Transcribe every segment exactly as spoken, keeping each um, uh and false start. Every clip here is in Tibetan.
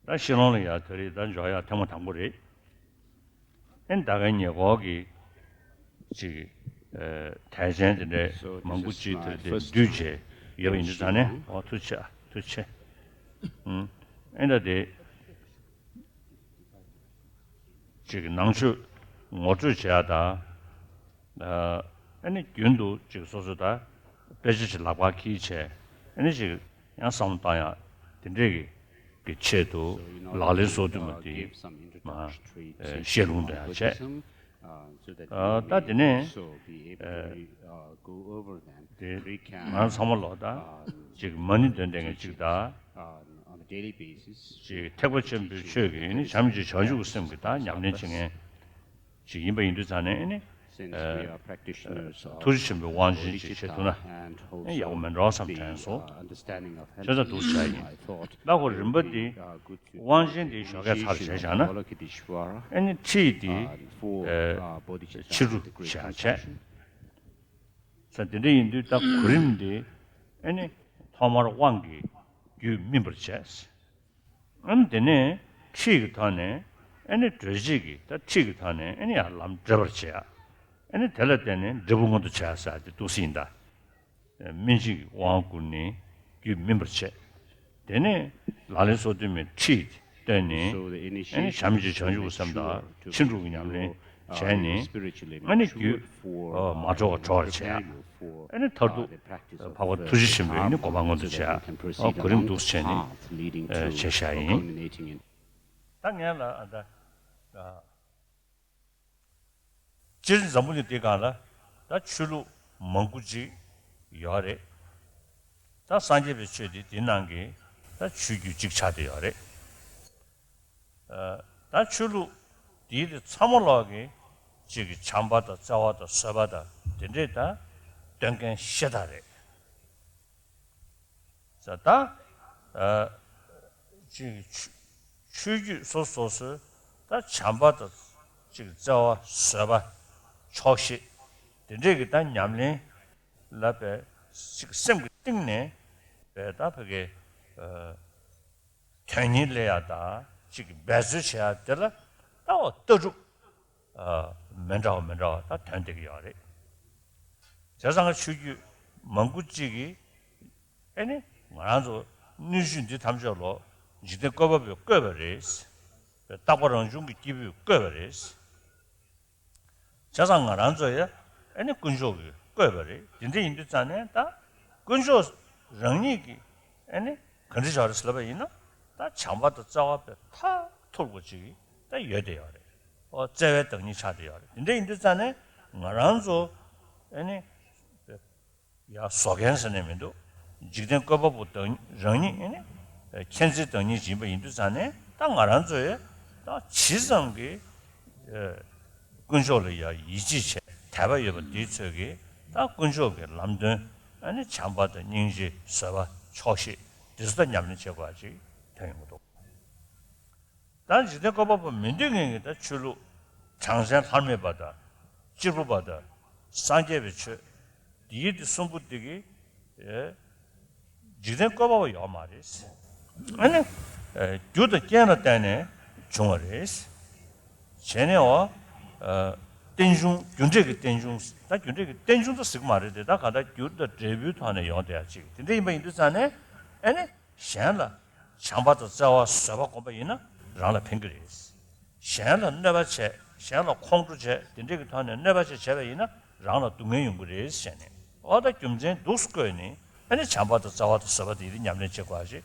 ད་ཤི་ལོང་ལ་ཡར་ད་རེས་ད་འབྱོར་ཡག་ཐེངས་མ་དང་པོ་རེད། ཨེ་ད་ག་ཉེ་འཁོར་གྱི་ཅིག་དད་ཅན་དེ་འདྲའི་མང་པོ་ཅིག་དེ་དེ་འདུས་བྱས་ཡོད་པ་ཡིན་དུས་ད་ནས་འོ་ཐུགས་རྗེ་ཆེ་ཐུགས་རྗེ་ཆེ། ཨེ་ད་དེ། ཅིག་ནང་ཆོས་ངོ་སྤྲོད་བྱེད་ཡ་དང་། ཨ་ནི་རྒྱུན་དུ་ཅིག་སོ་སོ་ད་དཔེ་ཆ་ཞིག་ལག་པར་འཁྱེར་བྱས་ཨ་ནི་ཅིག་ཡང་བསམ་བློ་བཏང་ཡ་དེ་འདྲས་ཀྱི་ཀྱི་ཆེད་དུ་ལག་ལེན་སོ་བདུན་མ་དེ་མ་བཤད་ལུང་དང་ཡང་བྱས། ད་དེ་ནས་དེ་ང་ཚང་མ་ལོག་ད་ཅིག་མ་ཎི་འདོན་བསྡད་མཁན་ཅིག་ད། ཅིག་ཐེག་པ་ཆེན་པོའི་ཆོས་ཀྱི་ནི་བྱམས་ཀྱི་བྱང་ཆུབ་ཀྱི་སེམས་ཀྱི་ད་ཉམས་ལེན་བྱེད་མཁན་ཅིག་ཡིན་པ་ཡིན་དུས་ཙང་ནས་ནི་ཐུགས་རྗེ་ཆེན་པོའི་དབང་ཆེན་ཅིག་བྱེད་ཐུབ་ན་ཡག་པོ་མེད་འགྲོ་བསམ་དྲན་སོང་། བྱས་ཙང་འདུག་བྱས་ཡིན། ད་ཁོ་རིམ་པ་འདི་དབང་ཆེན་འདི་ཞོགས་ཀས་ཚར་བྱས་བཞག་ན་ཨེ་ནི་ཁྲིད་འདི་ཕྱི་དྲོ་བྱས་བྱས། ས་དེ་འདྲ་ཡིན་དུས་ད་གོ་རིམ་འདི་ཨེ་ནི་ཐོག་མར་དབང་གི་རྒྱུད་སྨིན་པར་བྱས། ཨེ་ནི་དེ་ནས་ཁྲིད་ཀྱི་ཐོག་ནས་ཨེ་ནི་གྲོལ་བྱེད་ཀྱི་ད་ཁྲིད་ཀྱི་ཐོག་ནས་ཨེ་ནི་ཡང་ལམ་འབྲེལ་བར་བྱེད་ཡ། ཨེ་ནི་དེ་ལ་བརྟེན་ནས་འབྲས་བུ་མངོན་དུ་བྱ་ས་དེ་འདུག་སེ་ཡིན་ད། སྨིན་བྱེད་ཀྱི་དབང་བསྐུར་ནས་རྒྱུད་སྨིན་པར་བྱེད། དེ་ནས་ལག་ལེན་སོ་བདུན་མའི་ཁྲིད་བཏོན་ནས་ཨེ་ནི་བྱམས་ཀྱི་བྱང་ཆུབ་ཀྱི་སེམས་དང་ཕྱིན་དྲུག་གི་ཉམས་ལེན་བྱས་ནས་ཨ་ནི་རྒྱུད་མ་འགྲོ་བ་གྲོལ་བར་བྱེད་ཡ། ཨ་ནི་མཐར་ཐུག་འཕགས་པ་ཐུགས་རྗེ་ཆེན་པོའི་ནི་གོ་འཕང་མངོན་དུ་བྱེད་ཡ་གོ་རིམ་འདུག་བྱས་ནས་བྱས་བཞག་ཡིན། ད་ངས་ལ་ཨ་ད་སྤྱིར་འཛམ་བུ་གླིང་འདི་སྒང་ལ་ད་ཆོས་ལུགས་མང་པོ་ཅིག་ཡོད་རེད། ད་སངས་རྒྱས་པའི་ཆོས་འདི་འདི་ནང་གི་ད་ཆོས་བརྒྱུད་གཅིག་ཆགས་བསྡད་ཡོད་རེད། ད་ཆོས་ལུགས་འདིའི་དེ་ཚང་མ་ལོག་གི་གཅིག་གི་བྱམས་པ་དང་བརྩེ་བ་དང་བཟོད་པ་དང་དེ་འདྲས་ད་སྟོན་མཁན་ཤ་སྟག་རེད། ད་གཅིག་གི་ཆོས་བརྒྱུད་སོ་སོ་སོའི་ད་བྱམས་པ་དང་གཅིག་བརྩེ་བ་བཟོད་པ་ཆོག་ཤེས་དེ་འདྲས་ཀྱི་ད་ཉམས་ལེན་ལ་བས་གཅིག་སེམས་ཀྱི་གཏིང་ནས་བས་ད་ཕ་གི་དོན་གཉེར་སླེབས་ཡ་དང་གཅིག་འབད་རྩོལ་བྱེད་ཡ་དེ་ལ་ད་འོ་ལྟ་གྲུབ་མི་འདྲ་བ་མི་འདྲ་བ་ད་ཐོན་བསྡད་ཀྱི་ཡོད་རེད། བྱས་ཙང་ཆོས་བརྒྱུད་མང་པོ་གཅིག་གིས་ཨེ་ནི་ང་རང་ཚོ་སྣོད་བཅུད་འདི་ཐམས་ཅད་ལོ་འཇིག་རྟེན་བཀོད་པ་པོས་བཀོད་པ་རེད། རྟག་པ་རང་བྱུང་གི་སྐྱེས་བུས་བཀོད་པ་རེད། བྱས་ཙང་ང་རང་ཚོ་ཡང་ཨེ་ནི་དཀོན་མཆོག་གིས་བཀོད་པ་རེད། དེ་འདྲ་ཡིན་དུས་ཙང་ནས་ད་དཀོན་མཆོག་རང་ཉིད་ཀྱིས་ཨེ་ནི་ག་འདྲ་བྱ་རེད་ཟེར་ལབ་པ་ཡིན་ན་ད་བྱམས་པ་དང་བརྩེ་བ་དཔེ་མཐར་ཐུག་པ་ཅིག་ད་ཡོད་བསྡད་ཡོད་རེད། ཨོ་བརྩེ་བའི་བདག་ཉིད་ཆགས་བསྡད་ཡོད་རེད། དེ་འདྲ་ཡིན་དུས་ཙང་ནས་ང་རང་ཚོ་ཨེ་ནི་ཡ་བཟོ་མཁན་ཟེར་ནས་མི་འདུག་འཇིག་རྟེན་བཀོད་པ་པོ་བདག་རང་ཉིད་ཨེ་ནི་མཁྱེན་བརྩེའི་བདག་ཉིད་ཡིན་པ་ཡིན་དུས་ཙང་ནས་ད་ང་རང་ཚོས་ད་ཇི་ཙམ་གྱིས་དཀོན་མཆོག་ལ་ཡ་ཡིད་ཆེས་བྱས་དད་པ་ཡོད་པ་དེའི་ཚོད་ཀྱིས་ད་དཀོན་མཆོག་གི་ལམ་སྟོན་ཨ་ནི་བྱམས་པ་དང་སྙིང་རྗེ་བཟོད་པ་ཆོག་ཤེས་འདི་ཚོ་ད་ཉམས་ལེན་བྱེད་དགོས་པ་ཅིག་ཐོན་ཡོང་གི་འདུག་ད་འཇིག་རྟེན་བཀོད་པ་པོ་མི་འདོད་མཁན་གྱི་ད་ཆོས་ལུགས་གྲངས་ཅན་ལྷར་མེད་པ་དང་གཅེར་བུ་པ་དང་སངས་རྒྱས་པའི་ཆོས་འདི་ཡིད་དེ་གསུམ་པོ་འདི་གི་འཇིག་རྟེན་བཀོད་པ་པོ་ཡོད་མ་རེད། ཨ་ནི་རྒྱུ་དང་རྐྱེན་ལ་བརྟེན་ནས་བྱུང་བ་རེད། བྱས་ནས་འོ་རྟེན་འབྱུང་རྒྱུ་འབྲས་ཀྱི་རྟེན་འབྱུང་ད་རྒྱུ་འབྲས་ཀྱི་རྟེན་འབྱུང་ད་ཟེར་གྱི་མ་རེད་དེ་ད་ག་ད་རྒྱུ་དང་འབྲས་བུའི་ཐོག་ནས་ཡོང་བསྡད་ཡ་ཅིག་དེ་འདྲ་ཡིན་པ་ཡིན་དུས་ཙང་ནས་ཨ་ནི། གཞན་ལ་བྱམས་པ་དང་བརྩེ་བ་བཟོད་པ་སྒོམ་པ་ཡིན་ན་རང་ལ་ཕན་གྱི་རེད། གཞན་ལ་གནོད་པ་བྱས་གཞན་ལ་ཁོང་ཁྲོ་བྱས་དེ་འདྲས་ཀྱི་ཐོག་ནས་གནོད་པ་བྱས་བྱས་པ་ཡིན་ན་རང་ལ་སྡུག་བསྔལ་ཡོང་གི་རེད་ཟེར་ནས་འོ་ད་རྒྱུ་མཚན་འདུག་སེ་བཀོད་ནས་ཨ་ནི་བྱམས་པ་དང་བརྩེ་བ་དང་བཟོད་པ་དེ་ཡིན་ཏེ་ཉམས་ལེན་བྱེད་དགོས་པ་ཞིག་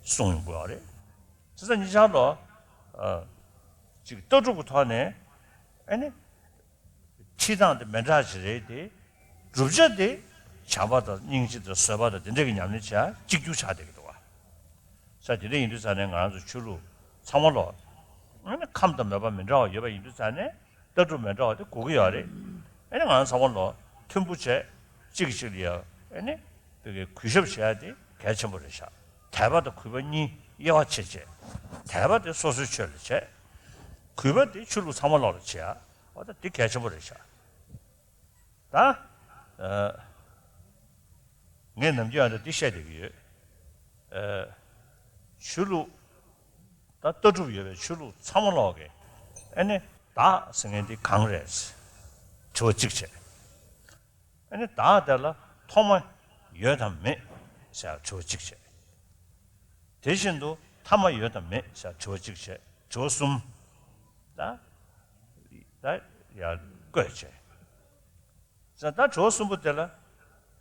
གསུངས་ཡོང་གི་ཡོད་རེད། བྱས་ཙང་ཉེ་ཆར་ལོ། ཅིག་ལྟ་གྲུབ་ཀྱི་ཐོག་ནས་ཨ་ནི། ཁྲིད་སྟངས་དེ་མི་འདྲ་ཞིག་རེད་དེ། བསྒྲུབ་བྱ་དེ་བྱམས་པ་དང་སྙིང་རྗེ་དང་བཟོད་པ་དང་དེ་འདྲ་གི་ཉམས་ལེན་བྱ་གཅིག་གྱུར་ཆགས་བསྡད་ཀྱི་འདུག་བ། ས་དེ་འདྲ་ཡིན་དུས་ཙང་ནས་ང་རང་ཚོ་ཆོས་ལུགས་ཚང་མ་ལོ། ཨ་ནི་ཁམས་དང་མོས་པ་མི་འདྲ་བ་ཡོད་པ་ཡིན་དུས་ཙང་ནས་ལྟ་གྲུབ་མི་འདྲ་བ་དེ་དགོས་ཀྱི་ཡོད་རེད། ཨ་ནི་ང་རང་ཚང་མ་ལོ་མཐུན་པོ་བྱས་གཅིག་གིས་གཅིག་ལ་ཡ་ཨ་ནི་བོད་ཀྱི་གུས་ཞབས་བྱེད་ཡ་དེ་གལ་ཆེན་པོ་རེད་ཤག་དད་པ་དང་གུས་པ་གཉིས་དབྱེ་བ་ཕྱེ་བྱས་དད་པ་དེ་སོ་སོའི་ཆོས་ལ་བྱས། གུས་པ་དེ་ཆོས་ལུགས་ཚང་མ་ལོག་ལ་བྱེད་ཡ། འོ་ད་དེ་གལ་ཆེན་པོ་རེད་ཤག་ད་ཨ་ངས་ནམ་རྒྱུན་ཡང་ད་འདི་བཤད་བསྡད་ཀྱི་ཡོད། ཨ་ཆོས་ལུགས་ད་ལྟ་གྲུབ་ཡོད་པའི་ཆོས་ལུགས་ཚང་མ་ལོག་གི་ཨ་ནི་བདག་ཟེར་མཁན་འདི་གང་རེད། དྲི་བ་གཅིག་བྱས། ཨ་ནི་བདག་དེ་ལ་ཐོག་མ་ཡོད་དམ་མེད་ཟེར་དྲི་བ་གཅིག་བྱས། དེ་བཞིན་དུ་ཐ་མ་ཡོད་དམ་མེད་ཟེར་དྲི་བ་གཅིག་བྱས། དྲི་བ་གསུམ། ད་ད་ཡར་བཀོད་བྱས། ཟེར་ད་དྲི་བ་གསུམ་པོ་དེ་ལ་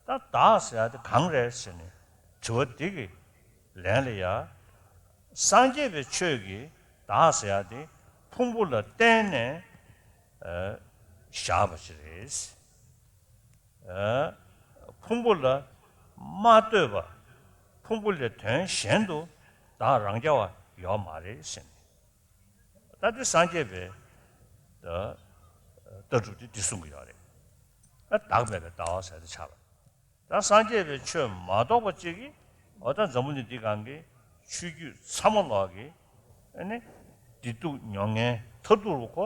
ད་བདག་ཟེར་ཡ་དེ་གང་རེད་ཟེར་ནས་དྲི་བ་འདི་གི་ལན་ལ་ཡ། སངས་རྒྱས་པའི་ཆོས་ཀྱི་བདག་ཟེར་ཡ་དེ་ཕུང་པོ་ལ་བརྟེན་ནས་ཨ་བཞག་པ་ཞིག་རེད། ཨ་ཕུང་པོ་ལ་མ་ལྟོས་པ། ཕུང་པོ་ལས་དོན་གཞན་དུ་བདག་རང་རྐྱ་བ་ཡོད་མ་རེད་ཟེར་ནས། ད་དེ་སངས་རྒྱས་པའི་ད་ལྟ་གྲུབ་དེ་འདི་གསུང་གི་ཡོད་རེད། ད་བདག་མེད་པའི་ལྟ་བ་ཟེར་དེ་ཆགས་པ། ད་སངས་རྒྱས་པའི་ཆོས་མ་རྟོགས་པ་གཅིག་གིས་འོ་ད་འཛམ་བུ་གླིང་འདི་སྒང་གི་ཆོས་བརྒྱུད་ཚང་མ་ལོག་གི་ཨ་ནི་བདེ་སྡུག་མྱོང་མཁན་མཐར་ཐུག་རུ་ཁོ་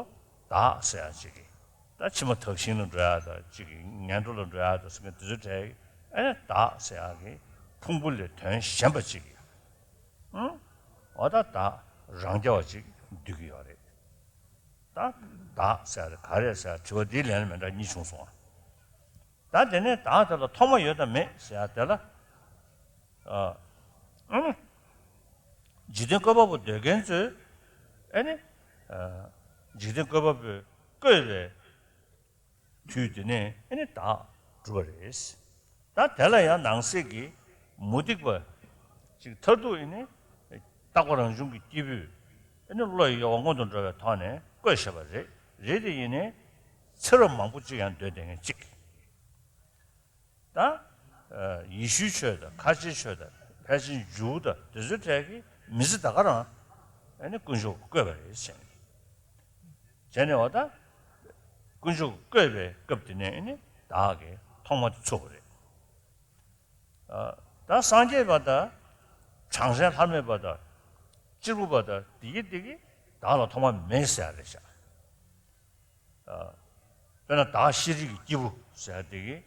བདག་ཟེར་ཡ་གཅིག་གིས། ད་ཕྱི་མ་དག་ཞིང་ལ་འགྲོ་ཡ་དང་གཅིག་གིས་ངན་འགྲོ་ལ་འགྲོ་ཡ་དང་ཟེར་མཁན་དེ་ཚོའི་གྲས་ཀྱིས་ཨ་ནི་བདག་ཟེར་ཡ་གི་ཕུང་པོ་ལས་དོན་གཞན་པ་གཅིག་གིས། ཨང་། འོ་ད་བདག་རང་རྐྱ་བ་ཅིག་འདུས་ཀྱི་ཡོད་རེད། ད་བདག་ཟེར་ཡ་དེ་ག་རེད་ཟེར་ཡ་དྲི་བ་འདིའི་ལན་ལ་མི་འདྲ་གཉིས་བྱུང་སོང་ང་། ད་དེ་ནས་བདག་དེ་ལ་ཐོག་མ་ཡོད་དམ་མེད་ཟེར་ཡ་དེ་ལ། ཨ་ཨ་ནི། འཇིག་རྟེན་བཀོད་པ་པོ་འདོད་མཁན་ཚོས་ཨ་ནི། ཨ་འཇིག་རྟེན་བཀོད་པ་པོས་བཀོད་པའི་དུས་དེ་ནས་ཨེ་ནི་བདག་གྲུབ་པ་རེད། ད་དེ་ལ་ཡང་ནང་གསེས་ཀྱི་མུ་སྟེགས་པ་ཅིག་མཐར་ཐུག་ཨེ་ནི་རྟག་པ་རང་བྱུང་གི་སྐྱེས་བུས་ཨེ་ནི་བློ་ཡི་གཡོ་བ་སྔོན་དུ་འགྲོ་བའི་ཐོག་ནས་བཀོད་བཞག་པ་རེད། རེད་དེ་ཡིན་ནའི་ཚེ་རབས་མང་པོ་ཅིག་ཡང་སྡོད་བསྡད་མཁན་ཅིག་ད་ཡེ་ཤུའི་ཆོས་དང་ཁ་ཆེའི་ཆོས་དང་ཕལ་ཆེར་ཇུའུ་དང་དེ་ཚོའི་གྲས་ཀྱིས་མི་ཚེ་ད་ག་རང་ཨེ་ནི་དཀོན་མཆོག་བཀོད་པ་རེད་ཟེར་ནས། བྱས་ནས་འོ་ད། དཀོན་མཆོག་བཀོད་པའི་སྐབས་དེ་ནས་ནི་བདག་གི་ཐོག་མ་དེ་ཚུགས་པ་རེད། ཨ་ད་སངས་རྒྱས་པ་དང་། བྱང་སེམས་ལྷ་མེད་པ་དང་། གཅེར་བུ་པ་དང་དེ་གི་དེ་གི་བདག་ལ་ཐོག་མ་མེད་ཟེར་ཡ་རེད་ཤག་ཨ་དཔེར་ན་བདག་ཤེས་རིག་གི་སྐྱེས་བུ་ཟེར་ཡ་དེ་གི་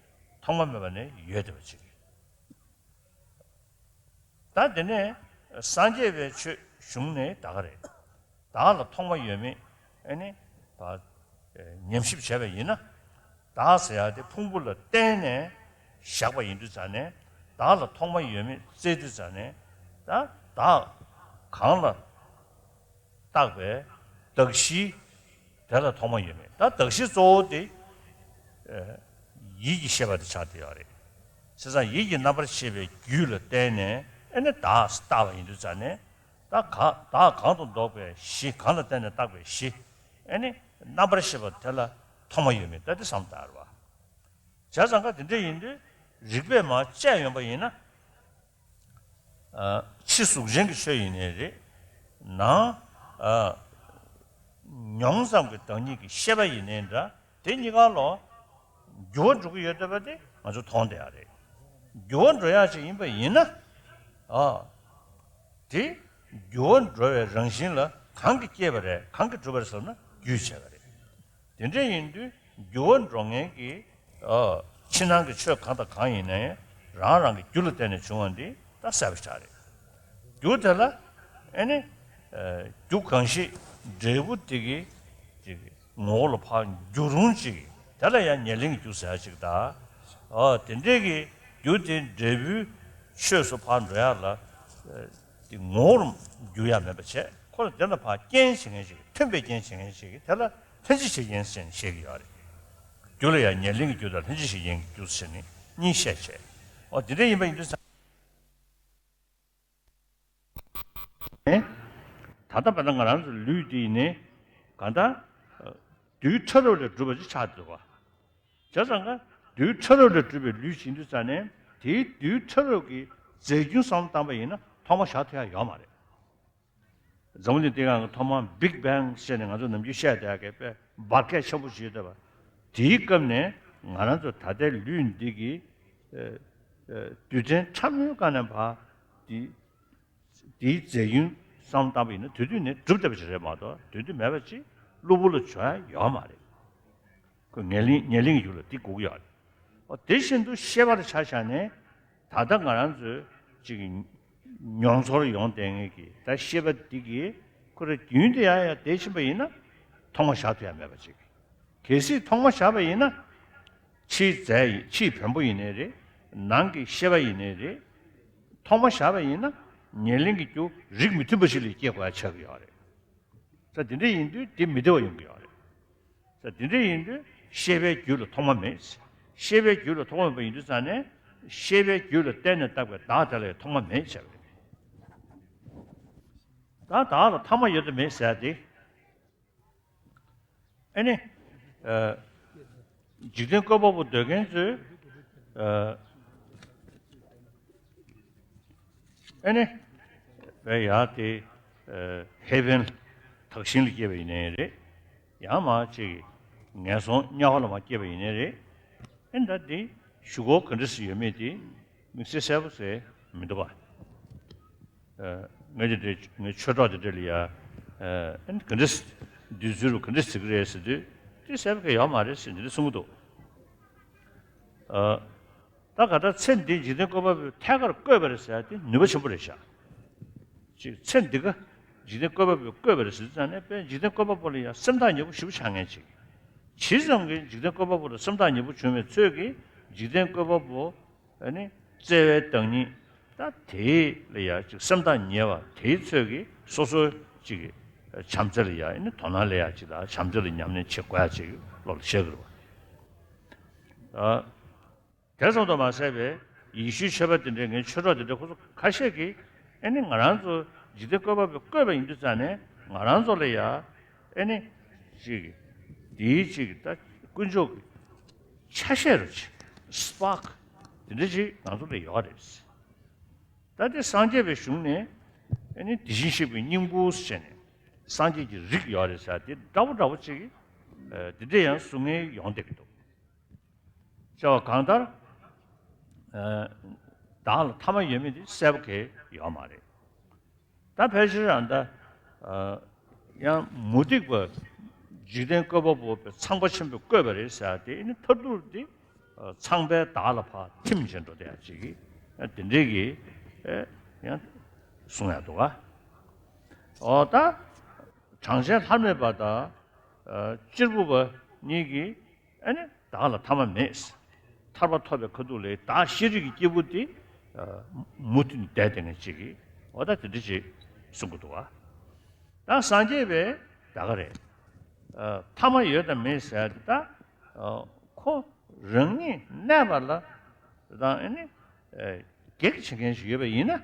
ཐོག་མ་མེད་པ་ནས་ཡོད་བསྡད་པ་ཅིག་ད་དེ་ནས་སངས་རྒྱས་པའི་ཆོས་གཞུང་ནས་ད་ག་རེད། བདག་ལ་ཐོག་མ་ཡོད་མེད་ཨེ་ནི་ད་ཉམས་ཞིབ་བྱས་པ་ཡིན་ན། བདག་ཟེར་ཡ་དེ་ཕུང་པོ་ལ་བརྟེན་ནས་བཞག་པ་ཡིན་དུས་ཙང་ནས་བདག་ལ་ཐོག་མ་ཡོད་མེད་བཙལ་དུས་ཙང་ནས་ད་བདག་གང་ལ་བཏགས་པའི་གདགས་གཞི་དེ་ལ་ཐོག་མ་ཡོད་མེད། ད་གདགས་གཞི་གཙོ་བོ་དེ་ཡིད་ཀྱི་ཤེས་པ་དེ་ཆགས་བསྡད་ཡོད་རེད། བྱས་ཙང་ཡིད་ཀྱི་རྣམ་པར་ཤེས་པའི་རྒྱུད་ལ་བརྟེན་ནས་ཨེ་ནི་བདག་བཏགས་པ་ཡིན་དུས་ཙང་ནས་ད་ག་བདག་གང་དུ་འདོགས་པའི་གཞི། གང་ལ་བརྟེན་ནས་བཏགས་པའི་གཞི། ཨེ་ནི་རྣམ་པར་ཤེས་པ་དེ་ལ་ཐོག་མ་ཡོད་མེད་ད་དེ་བསམ་བཏང་རེད་བ། བྱས་ཙང་ཀ་དེ་འདྲ་ཡིན་དུས་རིགས་པས་མར་དཔྱད་ཡོང་པ་ཡིན་ན། ཨ་ཕྱི་གཟུགས་ཅན་གྱི་ཆོས་ཡིན་ནའི་རེད། ནང་ཨ་མྱོང་ཙམ་གྱི་བདག་ཉིད་ཀྱི་ཤེས་པ་ཡིན་ནའི་འདྲ། དེ་གཉིས་ཀ་ལོ་འགྱུར་བ་འགྲོ་གི་ཡོད་བསྡད་པ་དེ་ང་ཚོ་མཐོང་བསྡད་ཡ་རེད། འགྱུར་བ་འགྲོ་ཡ་ཅིག་ཡིན་པ་ཡིན་ན། ཨ་དེ་འགྱུར་བ་འགྲོ་བའི་རང་བཞིན་ལ་གང་གིས་སྐྱེས་པ་རེད། གང་གིས་གྲུབ་པ་རེད་ཟེར་ན་རྒྱུས་བྱས་པ་རེད། དེ་འདྲ་ཡིན་དུས་འགྱུར་བ་འགྲོ་མཁན་གྱི་ཨ་ཕྱི་ནང་གི་ཆོས་གང་དང་གང་ཡིན་ནའི་རང་རང་གི་རྒྱུ་ལ་བརྟེན་ནས་བྱུང་བ་འདི་ད་གསལ་པོ་ཆགས་རེད། རྒྱུ་དེ་ལ་ཨེ་ནི་ཨ་རྒྱུ་གང་ཞིག་འབྲས་བུ་དེ་གི་ཅིག་ངོ་བོ་ལ་ཕར་འགྱུར་རུང་ཅིག་དེ་ལ་ཡང་ཉེར་ལེན་གྱི་རྒྱུ་ཟེར་ཡ་ཅིག་ད། ཨ་དེ་འདྲའི་གི་རྒྱུ་དེ་འབྲས་བུའི་ཆོས་སུ་ཕར་འགྲོ་ཡ་ལ་དེ་ངོ་བོར་འགྱུར་ཡ་མེད་པ་བྱས། ཁོ་ལ་དེ་ལ་ཕར་རྐྱེན་བྱེད་མཁན་ཞིག་མཐུན་པའི་རྐྱེན་བྱེད་མཁན་ཞིག་གིས་དེ་ལ་ལྷན་ཅིག་བྱེད་རྐྱེན་ཟེར་ནས་བཤད་ཀྱི་ཡོད་རེད། རྒྱུ་ལ་ཡང་ཉེར་ལེན་གྱི་རྒྱུ་དང་ལྷན་ཅིག་བྱེད་རྐྱེན་གྱི་རྒྱུ་ཟེར་ནས་གཉིས་བཤད་བྱས། འོ་དེ་འདྲ་ཡིན་པ་ཡིན་དུས་ཙང་། ད་ལྟ་བར་དུ་ང་རང་ཚོ་ལུས་འདི་ཡིན་ནའི་གང་ལྟར་རྡུལ་ཕྲ་རབ་ལས་གྲུབ་པ་ཅིག་ཆགས་འདུག་བ། བྱས་ཙང་ཀ་རྡུལ་ཕྲ་རབ་ལས་གྲུབ་པའི་ལུས་ཡིན་དུས་ཙང་ནས་དེའི་རྡུལ་ཕྲ་རབ་ཀྱི་རྫས་རྒྱུན་བསམ་བློ་བཏང་པ་ཡིན་ན་ཐོག་མ་བཞག་ཐུབ་ཡ་ཡོད་མ་རེད། འཛམ་བུ་གླིང་འདི་སྒང་གི་ཐོག་མར་Big Bang་ཟེར་ནས་ང་ཚོ་ནམ་རྒྱུན་བཤད་བསྡད་ཡག་གི་དཔེ་འབར་གས་ཆེན་པོ་ཞིག་ཡོད་བསྡད་པ། དེའི་སྐབས་ནས་ང་རང་ཚོ་ད་ལྟའི་ལུས་འདི་གི་ཨ་ཨ་རྡུལ་ཕྲན་ཕྲ་མོའི་སྒང་ནས་ཕར་དེ་དེའི་རྫས་ཡུན་བསམ་བློ་བཏང་པ་ཡིན་ན་དེ་དུས་ནས་གྲུབ་བསྡད་པ་ཞིག་རེད་མ་གཏོགས་དེ་དུས་མེད་པ་ཅིག་ གློ་བུར་ལ་བྱུང་ཡ་ཡོད་མ་རེད། ཁོ་ཉེར་ལེན་ཉེར་ལེན་གྱི་རྒྱུད་ལ་འདི་དགོས་ཀྱི་ཡོད་རེད། འོ་དེ་བཞིན་དུ་ཤེས་པ་ལ་ཆ་བཞག་ནས་ད་ལྟ་ང་རང་ཚོའི་ཅིག་མྱོང་ཚོར་ཡོང་བསྡད་མཁན་གྱི་ད་ཤེས་པ་འདི་གིས་ཁོ་རང་རྒྱུན་དུ་ཡང་ཡང་བསྡད་ཕྱིན་པ་ཡིན་ན་ཐོག་མ་བཞག་ཐུབ་ཡ་མེད་པ་ཅིག་གལ་སྲིད་ཐོག་མ་བཞག་པ་ཡིན་ན། ཕྱིའི་རྫས་ཡིན་ཕྱིའི་བེམ་པོ་ཡིན་ནའི་རེད། ནང་གི་ཤེས་པ་ཡིན་ནའི་རེད། ཐོག་མ་བཞག་པ་ཡིན་ན་ཉེར་ལེན་གྱི་རྒྱུ་རིགས་མི་མཐུན་པ་ཞིག་ལ་སྐྱེ་དགོས་ཡ་ཆགས་ཀྱི་ཡོད་རེད། ས་དེ་འདྲ་ཡིན་དུས་དེ་མི་བདེ་བ་ཡོང་གི་ཡོད་རེད། ས་དེ་འདྲ་ཡིན་དུས་ཤེས་པའི་རྒྱུད་ལ་ཐོག་མ་མེད། ཤེས་པའི་རྒྱུད་ལ་ཐོག་མ་མེད་པ་ཡིན་དུས་ཙང་ནས་ཤེས་པའི་རྒྱུད་ལ་བརྟེན་ནས་བཏགས་པའི་བདག་དེ་ལ་ཡང་ཐོག་མ་མེད་བྱས་པ་རེད། ད་བདག་ལ་ཐ་མ་ཡོད་དམ་མེད་ཟེར་ཏེ། ཨ་ནི། ཨ། འཇིག་རྟེན་བཀོད་པ་པོ་འདོད་མཁན་ཚོས། ཨ། ཨ་ནི། བས་ཡར་དེ། ཨ། ཧེ་ཝན་དག་ཞིང་ལ་སྐྱེས་པ་ཡིན་ནའི་རེད། ཡང་མ་ཅིག་ངན་སོང་དམྱལ་བ་ལ་མ་སྐྱེས་པ་ཡིན་ནའི་རེད། ཨ་ནི་ད་དེ་ཞུ་སྒོ་ག་འདྲ་ཞིག་ཡོད་མེད་དེ་དམིགས་བསལ་གསལ་པོ་ཟེར་མི་འདུག་པ། ཨ། ངས་དེ་འདྲའི་ངའི་ཆོས་གྲོགས་དེ་འདྲ་ལ་ཡ། ཨ། ག་འདྲ་འདུས་ཚུལ་རུ་ག་འདྲ་ཟེར་གི་རེད་ཟེར་དུས་དེ་གསལ་པོ་གང་ཡོད་མ་རེད་ཟེར་འདི་འདྲ་གསུང་གི་འདུག་ཨ། ད་ག་ད་ཚེ་འདི་འཇིག་རྟེན་བཀོད་པ་པོས་ཐད་ཀར་བཀོད་པ་རེད་ཟེར་ཡ་དེ་ནུས་པ་ཆེན་པོ་རེད་ཤག་ཅིག་ཚེ་འདི་ག་འཇིག་རྟེན་བཀོད་པ་པོས་བཀོད་པ་རེད་ཟེར་དུས་ཙང་ནས་དཔེ་འཇིག་རྟེན་བཀོད་པ་པོ་ལ་ཡ་སེམས་ཐག་ཉེ་པོ་ཞེ་པོ་ཆགས་མཁན་ཅིག་ཇི་ཙམ་གྱིས་འཇིག་རྟེན་བཀོད་པ་པོ་ལ་སེམས་ཐག་ཉེ་པོ་བྱུང་བའི་ཚོད་ཀྱིས་འཇིག་རྟེན་བཀོད་པ་པོ། ཨ་ནི། བརྩེ་བའི་བདག་ཉིད། ད་དེ་ལ་ཡ་ཅིག་སེམས་ཐག་ཉེ་བ་དེའི་ཚོད་ཀྱིས་སོ་སོའི་ཅིག་བྱམས་བརྩེ་ལ་ཡ་ཨ་ནི་དོ་སྣང་ལ་ཡ་ཅིག་དང་བྱམས་བརྩེ་ལ་ཉམས་ལེན་བྱེད་དགོས་ཡ་ཅིག་བློ་ལ་ཤར་གི་རེད་པ། དེ་ཙམ་དུ་མ་ཟད་པའི་ཡེ་ཤུའི་ཆོས་པ་དེ་འདྲའི་ངའི་ཆོས་གྲོགས་དེ་འདྲའི་ཁོ་ཚོ་ཁ་ཤས་ཀྱིས་ཨ་ནི་ང་རང་ཚོ་འཇིག་རྟེན་བཀོད་པ་པོས་བཀོད་པ་ཡིན་དུས་ཙང་ནས་ང་རང་ཚོ་ལ་ཡ་ཨ་ནི་ཅིག་དེའི་ཅིག་ད་དཀོན་མཆོག་གི་ཆ་ཤས་རུ་ཅིག་སི་པཱག་དེ་འདྲ་ཅིག་ང་ཚོ་ལ་ཡོད་རེད། ད་དེ་སངས་རྒྱས་པའི་གཞུང་ནས་ཨ་ནི་དེ་བཞིན་གཤེགས་པའི་སྙིང་པོ་ཟེར་ནས་སངས་རྒྱས་ཀྱི་རིགས་ཡོད་རེད་ཟེར་དེ་འདྲ་པོ་འདྲ་པོ་ཅིག་གིས་དེ་འདྲ་ཡང་གསུང་མཁན་ཡོང་བསྡད་ཀྱི་འདུག་བྱ་བ་གང་ལྟར། ཨ། བདག་ལ་ཐ་མ་ཡོད་མེད་དེ་གསལ་པོ་གང་ཡང་ཡོད་མ་རེད། ད་ཕལ་ཆེར་ཡང་ད། ཨ། ཡང་མུ་སྟེགས་པ་འཇིག་རྟེན་བཀོད་པ་པོ་པས་ཚངས་པ་ཆེན་པོས་བཀོད་པ་རེད་ཟེར་ཏེ་ཨ་ནི་མཐར་ཐུག་དེ་ཚངས་པས་བདག་ལ་ཕར་ཐིམ་བྱས་འགྲོ་བསྡད་ཡ་ཅིག་གིས་དེ་འདྲའི་གི་ཨེ་ཡང་གསུང་ཡ་འདུག་ག་འོ་ད་གྲངས་ཅན་ལྷ་མེད་པ་དང་། ཨ། གཅེར་བུ་པ་གཉིས་ཀྱིས་ཨ་ནི་བདག་ལ་ཐ་མ་མེད། ཐར་པ་ཐོབ་པའི་ཁ་ཐུག་ལ་བདག་ཤེས་རིག་གི་སྐྱེས་བུ་དེ། ཨ། མུ་མཐུད་ནས་བསྡད་བསྡད་མཁན་ཅིག་གིས་འོ་ད་དེ་འདྲ་ཅིག་གསུང་གི་འདུག་ག་ད་སངས་རྒྱས་པས་ད་ག་རེད། ཨ། ཐ་མ་ཡོད་དམ་མེད་ཟེར་ཏེ་ད། ཨ། ཁོ་རང་ཉིད་གནས་པ་ལ་དང་ཨ་ནི། ཨ། གེགས་བྱེད་མཁན་ཞིག་ཡོད་པ་ཡིན་ན།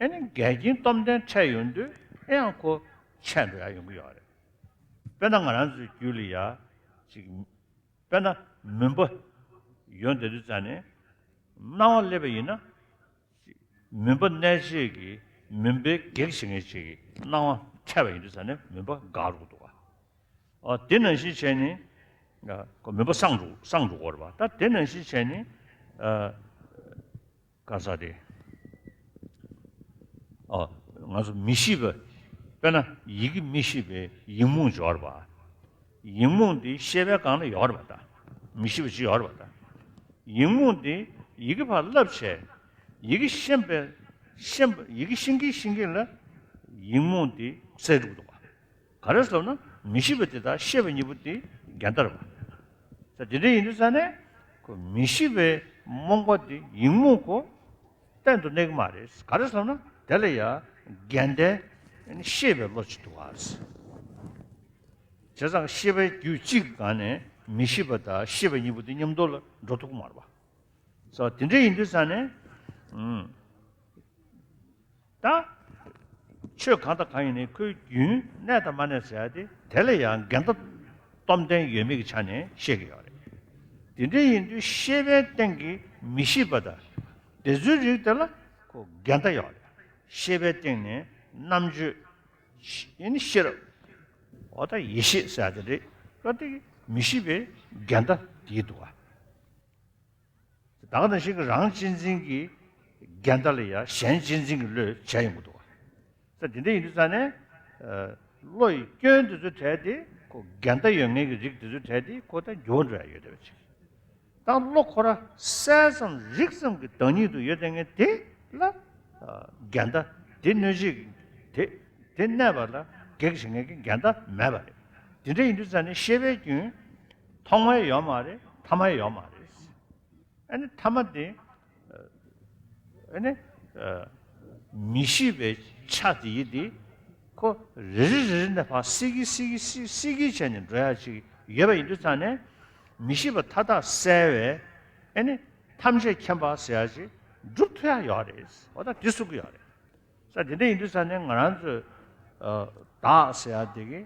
ཨ་ནི་འགལ་རྐྱེན་སྟོབས་ལྡན་འཕྲད་ཡོང་དུས་ཨེ་ཡང་ཁོ་ཆད་འགྲོ་ཡ་ཡོང་གི་ཡོད་རེད། དཔེར་ན་ང་རང་ཚོའི་རྒྱུད་ལ་ཡ་ཅིག་དཔེར་ན་མུན་པ་ཡོང་བསྡད་དུས་ཙང་ནས་སྣང་བ་སླེབས་པ་ཡིན་ན། མུན་པ་གནས་བྱེད་ཀྱི་མུན་པའི་གེགས་བྱེད་མཁན་ཅིག་གི་སྣང་བ་འཕྲད་པ་ཡིན་དུས་ཙང་ནས་མུན་པ་འགག་འགྲོ་གི་འདུག་ག་འོ་དེ་ནང་བཞིན་བྱས་ནས་ཨ་ཁོ་མུན་པ་སངས་འགྲོ་སངས་འགྲོ་གི་རེད་པ། ད་དེ་ནང་བཞིན་བྱས་ནས་ཨ། ག་ས་དེ། ཨོ། ང་ཚོ་མི་ཤེས་པ། དཔེར་ན་ཡི་གེ་མི་ཤེས་པའི་ཡིག་རྨོངས་ཅིག་ཡོད་རེད་པ། ཡིག་རྨོངས་འདི་ཤེས་པའི་སྒང་ལ་ཡོད་རེད་པ་ད། མི་ཤེས་པ་ཅིག་ཡོད་རེད་པ་ད། ཡིག་རྨོངས་འདི་ཡི་གེ་ཕར་བསླབ་བྱས། ཡི་གེ་ཤེས་པའི་ཤེས་པ་ཡི་གེ་ཤེས་ཀྱིན་ཤེས་ཀྱིན་ལ་ཡིག་རྨོངས་འདི་བསལ་འགྲོ་གི་འདུག་པ། ག་རེ་ཟེར་ན་མི་ཤེས་པ་དེ་དང་ཤེས་པ་གཉིས་པོ་དེ་འགལ་ཟླ་རེད་པ། ད་དེ་འདྲ་ཡིན་དུས་ཙང་ནས་ཁོ་མི་ཤེས་པའི་རྨོངས་པ་དེ་ཡིག་རྨོངས་ཁོ་གཏན་དུ་གནས་ཀྱི་མ་རེད། ག་རེ་ཟེར་ན་དེ་ལ་ཡང་འགལ་ཟླའི་ཤེས་པའི་བློ་ཅིག་འདུག་ག་བྱས་ཙང་ཤེས་པའི་རྒྱུད་གཅིག་གི་སྒང་ནས་མི་ཤེས་པ་དང་ཤེས་པ་གཉིས་པོ་དེ་མཉམ་དུ་ལ་འགྲོ་ཐུབ་ཀྱི་མ་རེད་པ། སོ་དེ་འདྲ་ཡིན་དུས་ཙང་ནས། ཨུམ། ད། ཆོས་གང་དང་གང་ཡིན་ནའི་ཁོའི་རྒྱུན་གནས་དང་མ་གནས་ཟེར་ཡ་དེ་དེ་ལ་ཡང་འགལ་ཟླ་སྟོབས་ལྡན་ཡོད་མེད་ཀྱི་ཆ་ནས་བཤད་ཀྱི་ཡོད་རེད། དེ་འདྲ་ཡིན་དུས་ཤེས་པའི་སྟེང་གི་མི་ཤེས་པ་དང་དེ་ཚོའི་རིགས་དེ་ལ་ཁོ་འགལ་ཟླ་ཡོད་རེད། ཤེས་པའི་སྟེང་ནས་རྣམ་དཔྱོད། ཤེ་ཡིན་ཤེས་རབ། འོ་ད་ཡེ་ཤེས་ཟེར་ཡ་དེ་རེད། ད་དེ་མི་ཤེས་པའི་འགལ་ཟླ་དེ་འདུག་ག་ད་ག་ནང་བཞིན་གྱི་རང་གཅེས་འཛིན་གྱི་འགལ་ཟླ་ལ་ཡང་གཞན་གཅེས་འཛིན་གྱི་བློས་བྱས་ཡོང་གི་འདུག་ག་ད་དེ་འདྲ་ཡིན་དུས་ཙང་ནས། ཨ། བློ་ཡི་སྐྱོན་དེ་ཚོ་བྲལ་ཏེ་ འགལ་ཟླ་ཡོད་མཁན་གྱི་རིགས་དེ་ཚོའི་གྲས་དེ་ཁོ་ད་འགྱུར་བ་འགྲོ་ཡ་ཡོད་བསྡད་པ་ཅིག་ད་བློ་ཁོ་ར་གསལ་ཙམ་རིག་ཙམ་གྱི་བདག་ཉིད་དུ་ཡོད་བསྡད་མཁན་དེ་ལ་ཨ་འགལ་ཟླ་དེ་གནོད་བྱེད་ཀྱི་དེ་དེ་གནས་པ་ལ་གེགས་བྱེད་མཁན་གྱི་འགལ་ཟླ་མེད་པ་རེད། དེ་འདྲ་ཡིན་དུས་ཙང་ནས་ཤེས་པའི་རྒྱུན་ཐོག་མ་ཡང་ཡོད་མ་རེད། ཐ་མ་ཡང་ཡོད་མ་རེད། ཨ་ནི་ཐ་མ་དེ་ཨ་ནི་མི་ཤེས་པའི་ཆ་དེ་ཡིན་དེ་ཁོ་རེ་རེ་རེ་རེ་ནས་ཕར་སྲིད་ཀྱི་སྲིད་ཀྱི་སྲིད་སྲིད་ཀྱི་བྱས་ནས་འགྲོ་ཡ་ཅིག་ཡོད་པ་ཡིན་དུས་ཙང་ནས་མི་ཤེས་པ་མཐའ་དག་བསལ་བའི་ཨ་ནི་ཐམས་ཅད་མཁྱེན་པ་ཟེར་ཡ་ཅིག་སྒྲུབ་ཐུབ་ཡ་ཡོད་རེད། འོ་ད་དེ་གསུང་གི་ཡོད་རེད། ས་དེ་འདྲ་ཡིན་དུས་ཙང་ནས་ང་རང་ཚོས་ཨ་བདག་ཟེར་ཡ་དེ་གི་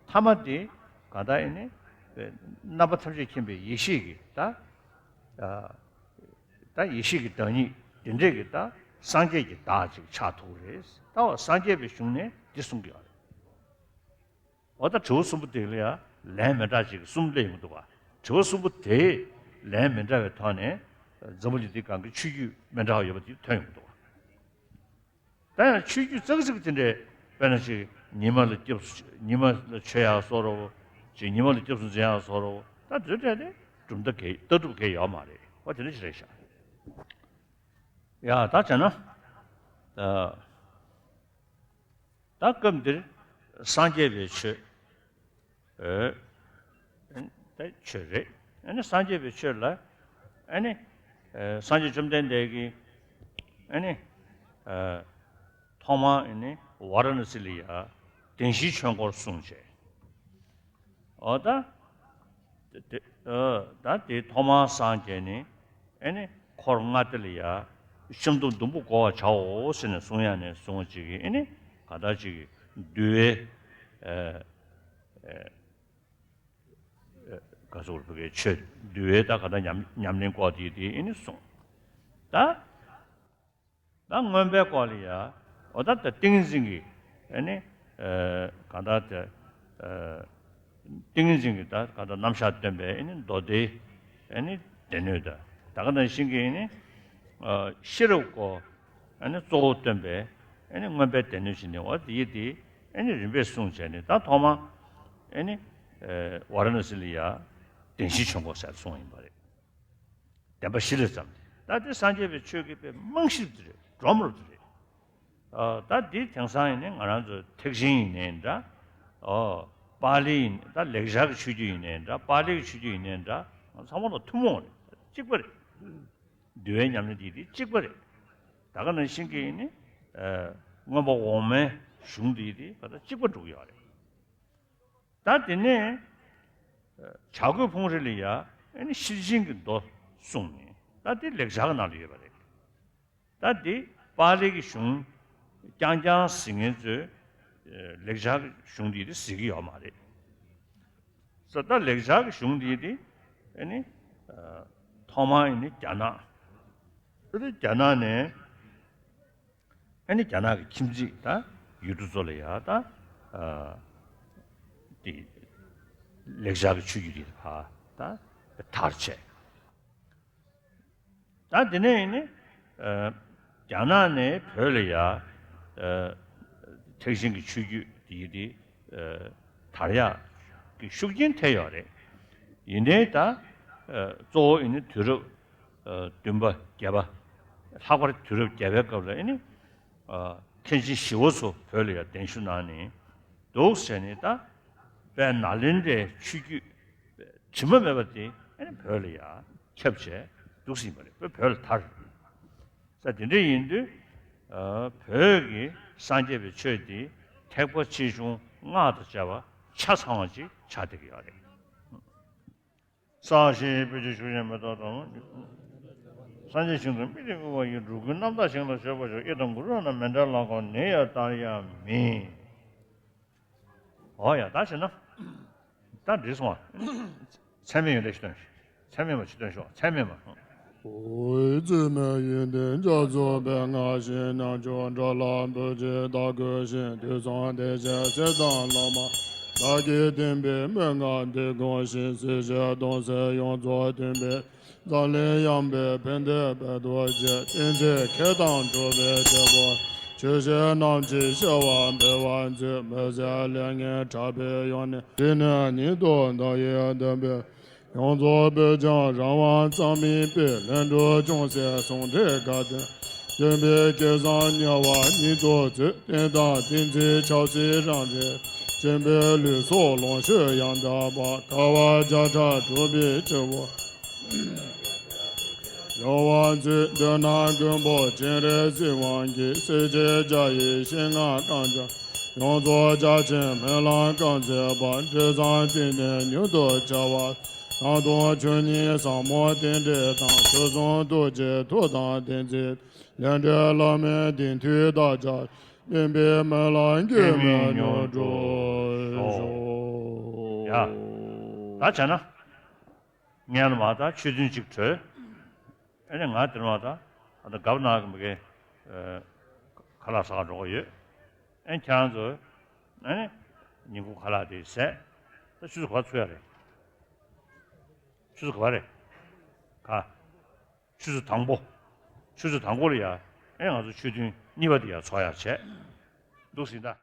ཐ་མ་དེ་ག་ད་ཨེ་ནི་རྣམ་པ་ཐམས་ཅད་མཁྱེན་པའི་ཡེ་ཤེས་ཀྱི་ད་ཨ་ད་ཡེ་ཤེས་ཀྱི་བདག་ཉིད་དེ་འདྲས་ཀྱི་ད་སངས་རྒྱས་ཀྱི་བདག་ཅིག་ཆགས་ཐུབ་རེད། ད་འོ་སངས་རྒྱས་པའི་གཞུང་ནས་འདི་གསུང་གི་ཡོད་རེད། འོ་ད་དྲི་བ་གསུམ་པོ་དེ་ལ་ཡང་ལན་མི་འདྲ་ཅིག་གསུམ་སླེབས་ཡོང་གི་འདུག་བ། དྲི་བ་གསུམ་པོ་དེ་ལན་མི་འདྲ་བའི་ཐོག་ནས་འཛམ་བུ་གླིང་འདི་སྒང་གི་ཆོས་བརྒྱུད་མི་འདྲ་བ་ཡོད་པ་དེ་ཐོན་ཡོང་གི་འདུག་བ། ད་ཡང་ཆོས་བརྒྱུད་ཙག་ཙིག་དེ་འདྲས་དཔེར་ན་ཅིག་ཉི་མ་ལ་སྐྱབས་སུ་ཉི་མ་ལ་མཆོད་ཡག་བཟོ་འདྲ་བོ། ཅིག་ཉི་མ་ལ་སྐྱབས་སུ་འཛིན་ཡག་བཟོ་འདྲ་བོ། ད་དེ་འདྲས་དེ་གྲུབ་མཐའ་གལ་ལྟ་གྲུབ་གལ་ཡོད་མ་རེད། འོ་དེ་འདྲ་ཞིག་རེད་ཤག་ཡ་ད་བྱས་ན་ད་ད་སྐབས་འདིར་སངས་རྒྱས་པའི་ཆོས། ཨེ། ད་ཆོས་རེད། ཨ་ནི་སངས་རྒྱས་པའི་ཆོས་ལ། ཨ་ནི། ཨེ། སངས་རྒྱས་བཅོམ་ལྡན་འདས་ཀྱིས། ཨ་ནི། ཨེ། ཐོག་མར་ཨ་ནི་ཝཱ་ར་ཎ་སི་ལ་ཡ་བདེན་བཞིའི་ཆོས་འཁོར་གསུངས་བྱས། འོ་ད། དེ་དེ་ཨ་ད་དེ་ཐོག་མར་སངས་རྒྱས་ནས་ཨ་ནི་འཁོར་ལྔ་སྡེ་ལ་ཡ་ཤིན་ཏུ་སྡུག་པོ་བསྒོར་བར་བྱའོ་ཟེར་ནས་གསུང་ཡ་ནས་བཟུང་བ་ཅིག་གིས་ཨ་ནི་ག་ད་ཅིག་གིས་འདུལ་བའི་ཨ་ཨ་ག་ཟེར་བོད་སྐད་ཆོས་འདུལ་བའི་ད་ག་ད་ཉམས་ཉམས་ལེན་སྐོར་དེ་དེ་ཨ་ནི་གསུངས། ད། ད་མངོན་པའི་སྐོར་ལ་ཡ། འོ་ད་ད་ཏིང་ངེ་འཛིན་གྱི་ཨ་ནི་ཨ་གང་ལྟར་དེ་ཨ་ཏིང་ངེ་འཛིན་གྱི་ད་གང་ལྟར་རྣམ་གཞག་སྟོན་པའི་ཨ་ནི་མདོ་སྡེ་ཨ་ནི་སྡེ་སྣོད་ད་ད་ག་ནང་བཞིན་གྱི་ཨ་ནི་ཨ་ཤེས་རབ་སྐོར་ཨ་ནི་གཙོ་བོ་སྟོན་པའི་ཨ་ནི་མངོན་པའི་སྡེ་སྣོད་ཅིག་ནི་འོ་དེ་ཡི་དེ་ཨ་ནི་རིམ་པས་གསུངས་བྱས་ནས་ད་ཐོག་མ་ཨ་ནི་ཨ་ཝཱ་ར་ཎ་སི་ལ་ཡ་བདེན་བཞིའི་ཆོས་འཁོར་ཟེར་གསུངས་ཡིན་པ་རེད། བདེན་པ་བཞི་ལ་བརྩམས་ཏེ། ད་དེ་སངས་རྒྱས་པའི་ཆོས་ཀྱི་དཔེ་རྨང་གཞི་དེ་རེད། སྒྲོམ་རུ་དེ་རེད། ཨ་ད་འདི་དེང་སང་ཡིན་ནའི་ང་རང་ཚོ་ཐེག་ཆེན་ཡིན་ནའི་འདྲ། ཨོ་པཱ་ལི་ཡིན་ད་ལེགས་སྦྱར་གྱི་ཆོས་བརྒྱུད་ཡིན་ནའི་འདྲ། པཱ་ལི་གི་ཆོས་བརྒྱུད་ཡིན་ནའི་འདྲ། ང་ཚང་མ་ལ་ཐུན་མོང་རེད། གཅིག་པ་རེད། འདུལ་བའི་ཉམས་ལེན་དེ་དེ་གཅིག་པ་རེད། ད་ག་ནང་བཞིན་གྱི་ཡིན་ནའི་ཨ་མངོན་པ་འོག་མའི་གཞུང་དེ་དེ་ག་ད་གཅིག་པ་འགྲུབ་ཀྱི་ཡོད་རེད། ད་དེ་ནས་བྱ་རྒོད་ཕུང་རི་ལ་ཡ་ཨ་ནི་ཤེར་ཕྱིན་གྱི་མདོ་གསུངས་ནས་ད་དེ་ལེགས་སྦྱར་གྱི་ནང་ལ་ཡོད་པ་རེད། ད་དེ་པཱ་ལི་གི་གཞུང་རྐྱང་རྐྱང་གཟིགས་མཁན་ཚོས་ལེགས་སྦྱར་གྱི་གཞུང་འདི་དེ་གཟིགས་ཀྱི་ཡོད་མ་རེད། ས་ད་ལེགས་སྦྱར་གྱི་གཞུང་འདི་དེ་ཨ་ནི་ཐོག་མར་ཨ་ནི་རྒྱ་ནག་ཨ་ནི་རྒྱ་ནག་ནས། ཨ་ནི་རྒྱ་ནག་གི་ཁྱིམ་མཚེས་ད་ཡུལ་གྲུ་ཚོ་ལ་ཡ་ད་ཨ་དེ་ལེགས་སྦྱར་གྱི་ཆོས་བརྒྱུད་དེ་ཕར་ད་དར་བྱས། ད་དེ་ནས་ཡིན་ནི་ཨ་རྒྱ་ནག་ནས་བོད་ལ་ཡ་ཨ་ཐེག་ཆེན་གྱི་ཆོས་བརྒྱུད་དེ་ཡི་དེ་ཨ་དར་ཡག་གི་ཤུགས་རྐྱེན་ཐེབས་ཡོད་རེད། ཡིན་ནའི་ད་ཨ་གཙོ་བོ་ཡིན་ནི་དུས་རབས་ཨ་བདུན་པ་བརྒྱད་པ། ལྷག་པར་དུས་རབས་བརྒྱད་པའི་སྐབས་ལ་ཨ་ནི་ཨ་མཁན་ཆེན་ཞི་བ་འཚོ་བོད་ལ་ཡང་གདན་ཞུ་གནང་ནས་འདུག་ཟེར་ནས་ད་དཔལ་ནཱ་ལེནྡྲའི་ཆོས་བརྒྱུད་དྲི་མ་མེད་པ་དེ་ཨ་ནི་བོད་ལ་ཡང་ཁྱབ་བྱས་འདུག་ཟིན་པ་རེད། བོད་བོད་ལ་དར། ས་དེ་འདྲ་ཡིན་དུས་ཨ་བོད་ཀྱི་སངས་རྒྱས་པའི་ཆོས་དེ་ཐེག་པ་ཆེ་ཆུང་སྔགས་དང་བཅས་པ་ཆ་ཚང་བ་ཅིག་ཆགས་བསྡད་ཀྱི་ཡོད་རེད། ས་གཞི་སྤོས་ཀྱི་ཤུགས་ཀྱིས་མེ་ཏོག་དང་། སངས་རྒྱས་ཞིང་དུ་དམིགས་ཏེ་བསྐུལ་བ་ཡི། འགྲོ་ཀུན་རྣམ་དག་ཞིང་ལ་སྤྱོད་པར་ཤོག །ཨི་དང་གུ་རུ་ན་མཎྜལ་ལ་གོ་ནི་ཡང་ལྟར་ཡང་མིན། འོ་ཡ་ད་བྱས་ན། ད་འགྲིག་སོང་བ། ཚད་མེད་ཡོན་ཏན་ཅིག་སྟོན་ཤིག་ཚད་མེད་མ་ཅིག་སྟོན་ཤོག་ཚད་མེད་མ། ཨོ་ཡི་ཚད་མེད་ཡོན་ཏན་རྒྱ་མཚོ་པདྨ་ཞིང་རྣམ་མཆོག་དགྲ་ལྷ་འབོད་ཅིང་བདག་བསྐུལ་ཞིང་དུས་གསུམ་བདེ་ཆེན་གསེར་ཐང་ལོ་མ། བདག་གི་སྟོན་པའི་མན་ངག་འདི་གོང་བཞིན་སྲིད་ཞིའི་གདུང་སེལ་ཡོངས་རྫོགས་སྟོན་པའི་འཛམ་གླིང་ཡངས་པའི་ཕན་བདེ་འབད་དོ་ཅེས། བསྟན་འཛིན་མཁས་དང་གྲུབ་པའི་རྒྱལ་པོ། ཆོས་བཤད་རྣམས་ཀྱི་བྱ་བ་འཕེལ་བར་མཛོད། མི་ཟད་ལས་ངན་དྲག་པོའི་གཡོ་ནས། དེ་ནས་ཉིད་དུ་བདག་ཡིད་བདེན་པའི། ཡོངས་རྫོགས་པོད་ཀྱང་རང་དབང་རྩ་མེད་པའི། ལྷུན་གྲུབ་ཅུང་ཟད་ཟུང་འབྲེལ་དགའ་སྟོན། སྟོན་པའི་སྐལ་བཟང་ཉེ་བར་ཉིད་དུ་མཛོད། རྟེན་དང་བསྟན་འཛིན་ཆབ་སྲིད་རང་རེ། སྦྱིན་པའི་ལུས་སྲོག་ལོངས་སྤྱོད་ཡང་དག་པ། དགའ་བ་བརྒྱ་ཕྲག་སྒྲུབ་པའི་སྤྱི་བོ། ཡོངས་པར་མཛོད། མདུན་ན་མགོན་པོ་སྤྱན་རས་གཟིགས་དབང་གིས། སྲས་བཅས་རྒྱ་ཡི་ཞལ་སྔ་བསྐང་བྱ། ཡོངས་རྫོགས་རྒྱ་ཆེན་སྨོན་ལམ་བསྐང་མཛད་པ། འབྲས་བཟང་བསྟི་གནས་མྱུར་དུ་བྱ་བ། དང་དུ་ཆོས་ཉིད་ཟབ་མོ་རྟེན་འབྲེལ་དང་། ཆོས་སྲུང་ཐུགས་རྗེའི་མཐུ་དང་ལྡན་མཛད། ལས་འབྲས་བླ་མེད་བདེན་མཐུས་བདག་ཅག་སྨིན་པའི་སྨོན་ལམ་རྒྱུད་སྨིན་མྱུར་འགྲུབ་ཤོག་ཡ། ད་བྱས་ན། ངས་ལ་མ་ད་ཆོས་ཐུན་གཅིག་གྲོལ། ཨེ་ནས་ང་དེར་མ་ད་ད་ལྟ་གབ་ན་གི་མི་གེ་ཁ་ལག་ཟ་ག་འགྲོ་གི་ཡོད། ཨེ་ཁྱེད་རང་ཚོ་ཨེ་ནས་ཉིན་གུང་ཁ་ལག་དེ་ཟས། ད་ཆུ་ཚོད་ག་པར་ཚུགས་ཡ་རེད། ཆུ་ཚོད་ག་པར་རེད། ག་ཆུ་ཚོད་དང་པོ། ཆུ་ཚོད་དང་པོ་ལ་ཡ། ཨེ་ང་ཚོ་ཆོས་ཐུན་གཉིས་པ་དེ་ཡ་ཚོགས་ཡ་བྱས། འདུག་ཟིན་ད།